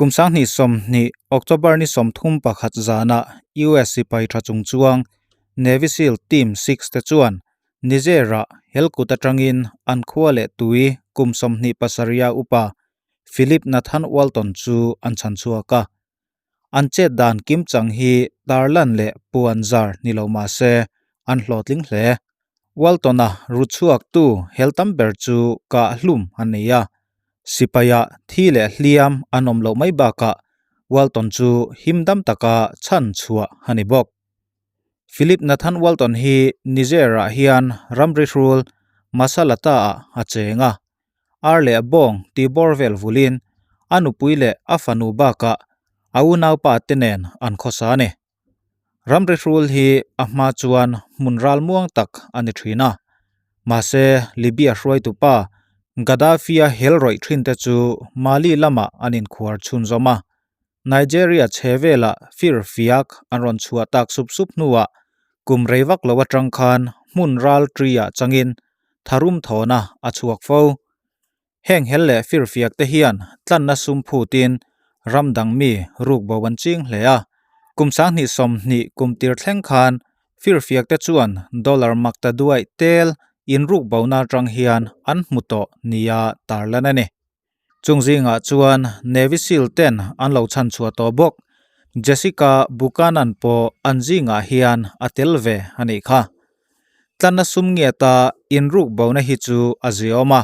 Kum 2020 October ni 31 zana US sipai tha chungchuang Navy SEAL Team 6 te chuan Niger-ah helkut atangin an khua leh tui kum 27 upa Philip Nathan Walton chu an chhan chhuak a. An chet dan kim chang hi tarlan leh puan zar ni lo mah se an hlawhtling hle. Walton-a ru chhuak tu hel tam ber chu kah hlum an nei a. Sipaia thi leh hliam an awm loh mai bakah Walton chu himdam taka chhan chhuah a ni bawk. Philip Nathan Walton hi Niger-ah hian ramri hrul Masalata-ah a cheng a. Ar leh bawng tih bawr vel vulin a nupui leh a fanu bakah a unaupa te nen an khawsa a ni. Ramri hrul hi a hma chuan hmun ral muang tak a ni thin a. Mahse, Libya hruaitu pa Gaddafi-a hel rawih thin te chu Mali lamah an inkhuar chhunzawm a. Nigeria chhe velah fir fiak an rawn chhuah tak sup sup hnuah kum rei vak lo atang khan hmun ral ṭi-ah changin tharum thawhna a chhuak fo. Heng hel leh firfiak te hian tlanna sum phutin ram dang mi ruk bo an ching hle a. Kum 2020 kum tir thleng khan firfiak te chuan dollar makta duaih tel in ruk bona atang hian an hmu tawh nia tarlan a ni. Chung zingah chuan Navy SEAL ten an lo chhan chhuah tawh bawk. Jessica Buchanan pawh an zingah hian a tel ve a nih kha. Tlanna sum ngiata inruk bona hi chu a ziawm a.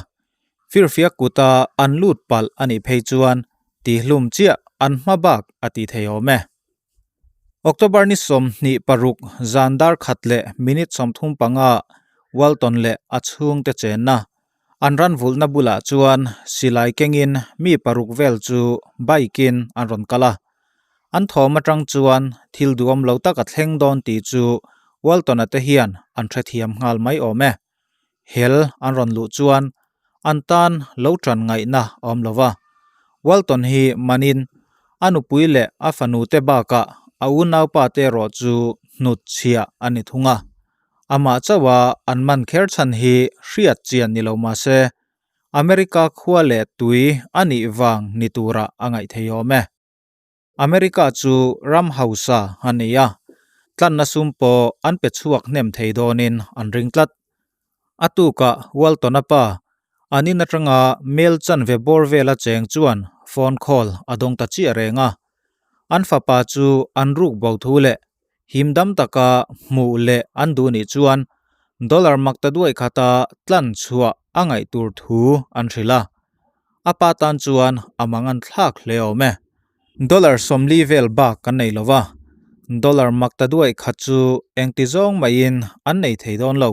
Firfiak kuta an lut palh a nih phei chuan tihlum chiah an hma bak a ti thei awm e. October ni 26 zan dar khat leh minute 35 Walton leh a chhungte chenna an ran vulhna bulah chuan silai kengin mi paruk vel chu bike in an rawn kal a. An thawm atang chuan thil duhawm lo tak a thleng dawn tih chu Walton-a te hian an hrethiam nghal mai awm e. Hel an rawn luh chuan an tan lo tan ngaihna a awm lo va. Walton hi manin a nupui leh a fanu te bakah a unaupa te erawh chu hnut chhiah a ni thung a. Amah chauha an man kher chhan hi hriat chian ni lo mah se, America khua leh tui a nih vang ni turah a ngaih thei awm e. America chu ram hausa a ni a, tlanna sum pawh an pe chhuak hnem thei dawnin an ring tlat. A tukah Walton-a pa, an in atanga mail chanve bawr vela cheng chuan phone call a dawng ta chiah reng a. An fapa chu an ruk bo thu leh himdam taka hmuh leh an duh nih chuan dollar makta duai khata tlan chhuah a ngaih tur thu an hrilh a. A pa tan chuan a mangan thlak hle awm e. Dollar 40 vel bak kan nei lova, dollar makta duai khat chu engti zawng maiin an nei thei dawn lo.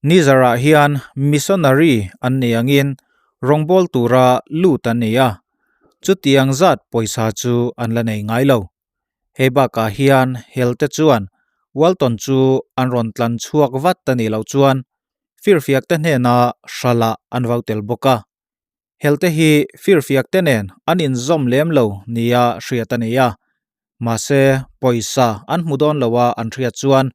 Nizarah hian missionary an nei angin rawngbâwl tura lut an ni a, chutiang zat pawisa chu an la nei ngai lo. Hei bakah hian hel te chuan Walton chu an rawn tlan chhuak vat a nih loh chuan firfiak te hnena hralah an vau tel bawk a. Hel te hi firfiak te nen an inzawm lem lo nia hriat a ni a. Mahse, pawisa an hmu dawn lo a an hriat chuan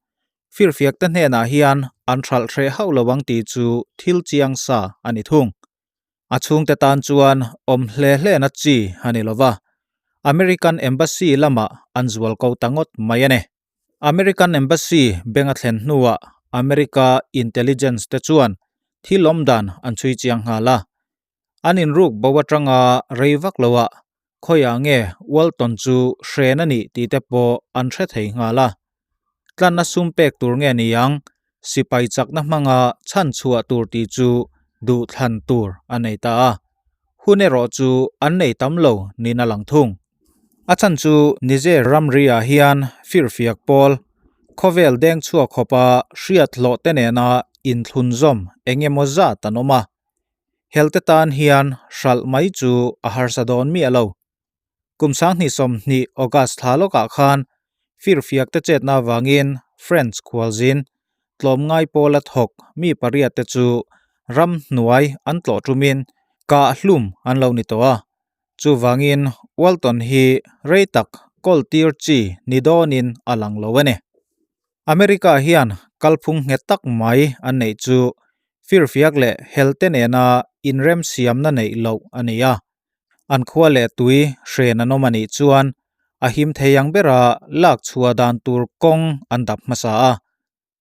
firfiak te hnenah hian an hralh hreh hauh lo ang tih chu thil chiang sa a ni thung. A chhungte tan chuan awm hle hlena chi a ni lova, American Embassy lamah an zual ko ta ngawt mai a ni. American Embassy beng a thlen hnuah America Intelligence te chuan thil awm dan an chhui chiang nghal a. An inruk bo atanga rei vak loah khawiah nge Walton chu hren a nih tih te pawh an hre thei nghal a. Tlanna sum pek tur nge ni ang, sipai chakna hmanga chhan chhuah tur tih chu duh thlan tur a nei ta a. Hun erawh chu an nei tam lo niin a lang thung. A chhan chu Niger ramri-ah hian firfiak pawl, khawvel deng chhuak khawpa hriat hlawh te nena inthlunzawm eng emaw zat an awm a. Helte tan hian hralh mai chu a harsa dawn miah lo. Kum 2020 August thla lawkah khan firfiak te chetna avangin French khualzin tlawmngai pawla thawk mi pariat te chu ram hnuai an tlawh tumin kah hlum an lo ni tawh a. Chuvangin Walton hi rei tak kawl tir chi ni dawnin a lang lo a ni. America hian kalphung nghet tak mai an neih chu firfiak leh helte nena inremsiamna neih loh a ni a. An khua leh tui hren an awm a nih chuan a him thei ang bera lak chhuah dan tur kawng an dap hmasa a,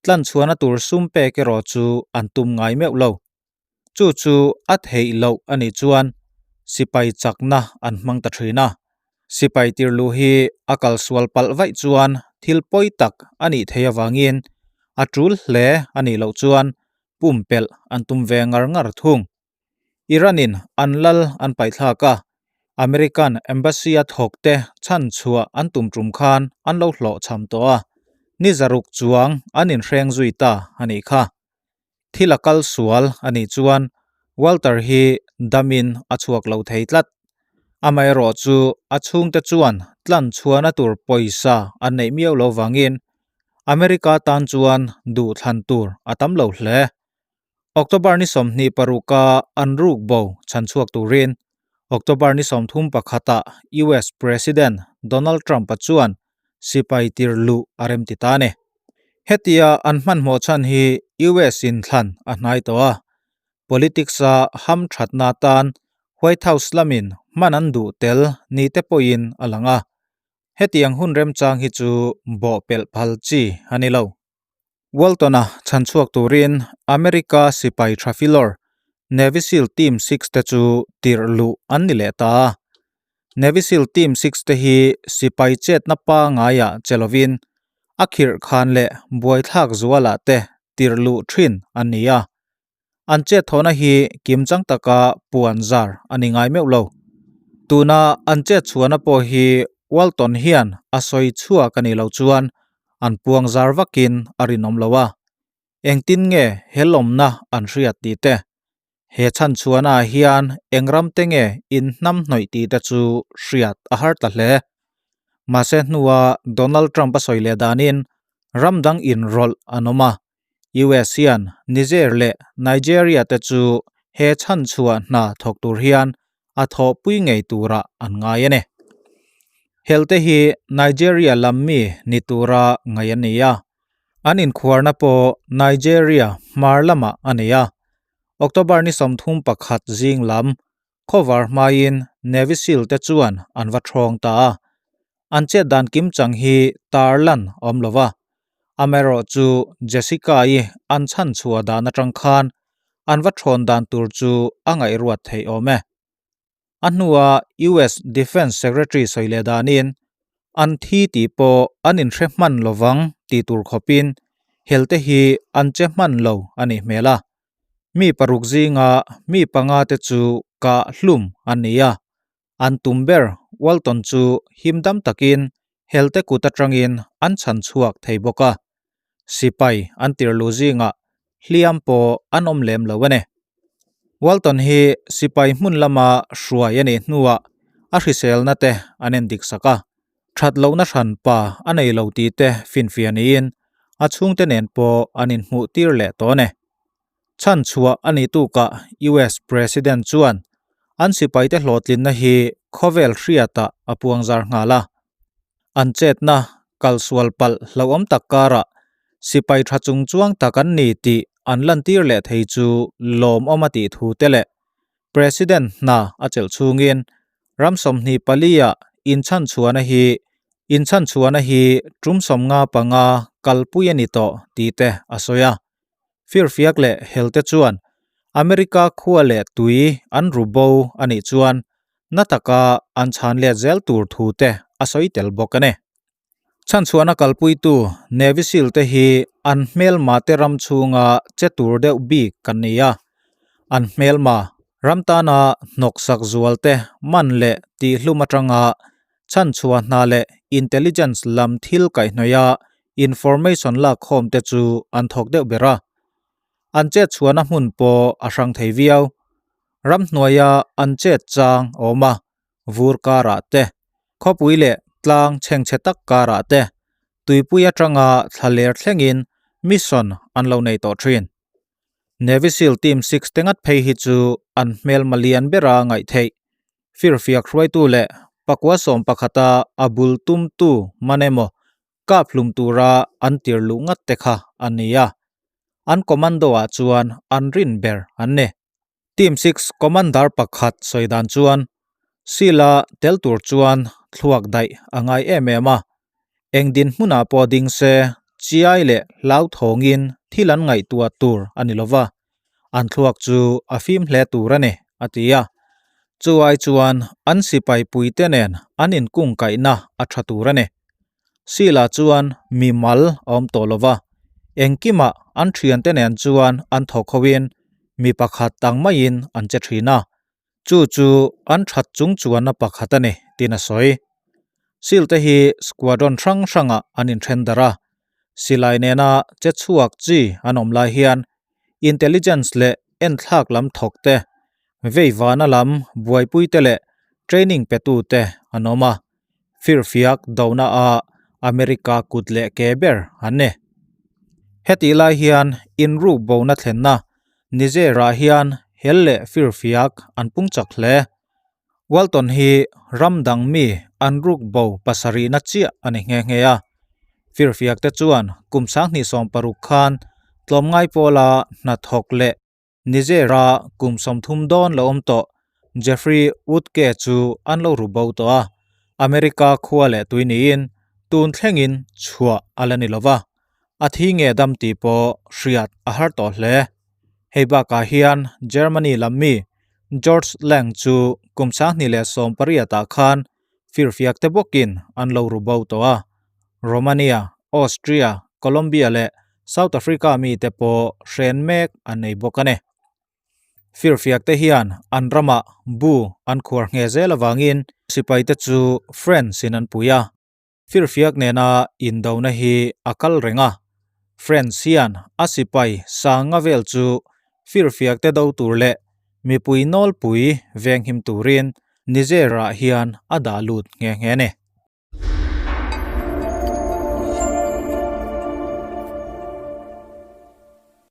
tlanchhuahna tur sum pek erawh chu an tum ngai meuh lo. Chu chu a theih loh a nih chuan sipai chakna an hmang ta thin a. Sipai tirlu hi a kalsual palh vaih chuan thil pawi tak a nih theih avangin a tul hle a nih loh chuan pumpelh an tum ve ngar ngar thung. Iran-in an lal an paihthlak a, American Embassy-a thawkte chhan chhuah an tum tum khan an lo hlawhchham tawh a, ni zaruk chuang an inhreng zui ta a nih kha. Thil a kal sual a nih chuan Walter hi damin a chhuak lo thei tlat. Amaherawh chu a chhungte chuan tlan chhuahna tur pawisa an neih miau lo vangin America tan chuan duh thlan tur a tam lo hle. October ni 26 a an ruk bo chhan chhuak turin October ni 31 ah US President Donald Trump-a chuan sipai tir luh a rem ti ta a ni. Hetia an hmanhmawh chhan hi US in thlan a hnai tawh a, politics-a hamthatna atan White House lamin hman an duh tel ni te pawhin a lang a, hetiang hun remchang hi chu bawhpelh phal chi a ni lo. Walton-a chhan chhuak turin America sipai tha filawr Navy Seal Team Six te chu tirh luh an ni leh ta a. Navy Seal Team Six te hi sipai chetna pangaiah che lovin a khirh khan leh buaithlak zualah te tirh luh thin an ni a. An chet thawhna hi kimchang taka puan zar a ni ngai meuh lo. Tuna an chet chhuahna pawh hi Walton hian a sawi chhuak a nih loh chuan an puang zar vakin a rinawm lo a. Engtin nge he lawmna an hriat tih te, he chhanchhuahna ah hian eng ram te nge in hnam hnawih tih te chu hriat a har ta hle. Mahse hnua Donald Trump a sawi leh danin ram dang inrawlh an awm a, US hian Niger leh Nigeria te chu he chhanchhuah hna thawk tur hian a thawhpui ngei turah an ngai a ni. Helte hi Nigeria lam mi ni tura ngaih an ni a, an inkhuarna pawh Nigeria hmar lamah a ni a. October ni 31 zing lam khawvar hmain Navy Seal te chuan an va thawng ta a, an chet dan kimchang hi tarlan a awm lo va. Amaherawhchu Jessica-i an chhan chhuah dan atang khan an va thawn dan tur chu a ngaihruat theih awm e. A hnua US Defence Secretary sawi leh danin an thi tih pawh an inhre hman lovang tih tur khawpin helte hi an che hman lo a nih hmel a. Mi paruk zinga mi panga te chu kah hlum an ni a. An tum ber Walton chu himdam takin helte kut atangin an chhan chhuak thei bawk a. Sipai an tirlu zingah hliam pawh an awm lem lo a ni. Walton hi sipai hmun lama hruai a nih hnuah a hriselna te an endik sak a, that lohna hran pa a nei lo tih te finfiah niin a chhungte nen pawh an inhmuh tir leh tawh a ni. Chhan chhuah a nih tukah US President chuan an sipaite hlawhtlinna hi khawvel hriatah a puangzar nghal a. An chetna kalsual palh hlauhawm tak karah sipai tha chung chuang tak an ni tih an lantir leh thei chu lawmawm a tih thu te leh President hna a chelh chhungin ram 24 ah inchhanchhuahna hi inchhanchhuahna hi tum 55 kalpui a ni tawh tih te a sawi a. Firfiak leh helte chuan America khua leh tui an ru bo a nih chuan na taka an chhan let zel tur thu te a sawi tel bawk a ni. Chhanchhuahna kalpuitu Navy Seal te hi an hmelma te ram chhunga che tur deuh bik kan ni a, an hmelma ram tana hnawksak zual te man leh tihhlum atanga chhanchhuah hna leh intelligence lam thil kaihhnawih a information lakkhawm te chu an thawk deuh ber a. An chet chhuahna hmun pawh a hrang thei viau. Ramhnuaia an chet chang a awm a, vur karah te, khawpui leh tlang chhengchhe tak karah te, tuipui atanga thlaler thlengin mission an lo nei tawh thin. Navy Seal Team Six te ngat phei hi chu an hmelma lian bera ngaih theih. Firfiak hruaitu leh pakua 11-a a bul tumtu man emaw kap hlum tura an tir luh ngat te kha a ni a. An commando-ah chuan an rin ber an ni. Team Six commander pakhat sawi dan chuan, Sila tel tur chuan thluak daih a ngai em em a, eng dinhmunah pawh ding se chiai leh hlauthawngin thil an ngaihtuah tur a ni lova, an thluak chu a fim hle tur a ni, a ti a. Chu ai chuan an sipai puite nen an inkungkaihna a tha tur a ni. Sila chuan mi mal a awm tawh lova, engkimah an thiante nen chuan an thawk hoin mi pakhat ang maiin an che thin a, Chu chu an that chung chuanna pakhat a ni, tiin a sawi. Seal te hi squadron hrang hrangah an inthen darh a, silai nena che chhuak chi an awm lai hian intelligence leh enthlak lam thawk te, veivana lam buaipui te leh training petu te an awm a, firfiak dona a America kut leh ke ber an ni. Hetih lai hian inruk bona thlenna Niger-ah hian hel leh firfiak an pung chak hle. Walton hi ram dang mi an ruk bo pasarihna chiah a ni nghe nghe a. Firfiak te chuan kum 2016 khan tlawmngai pawla hnathawk leh Niger-a kum 30 dawn la awm tawh Jeffrey Woodke chu an lo ru bo tawh a. America khua leh tui niin tun thlengin chhuah a la ni lova. A thi nge dam tih pawh hriat a har tawh hle. Hei bakah hian Germany lam mi George Lang chu kum 2018 ah khan firfiak te bawkin an lo ru bo tawh a. Romania, Austria, Colombia leh South Africa mi te pawh hren mek an nei bawk a ni. Firfiak te hian an ramah bu an khuar nghe zel avangin sipai te chu France in an pui a. Firfiak nena indona hi a kal reng a, France hian a sipai sanga vel chu firfiak te do tur leh mipui nawlpui venghim turin Niger-ah hian a dah lut nghe nghe a ni.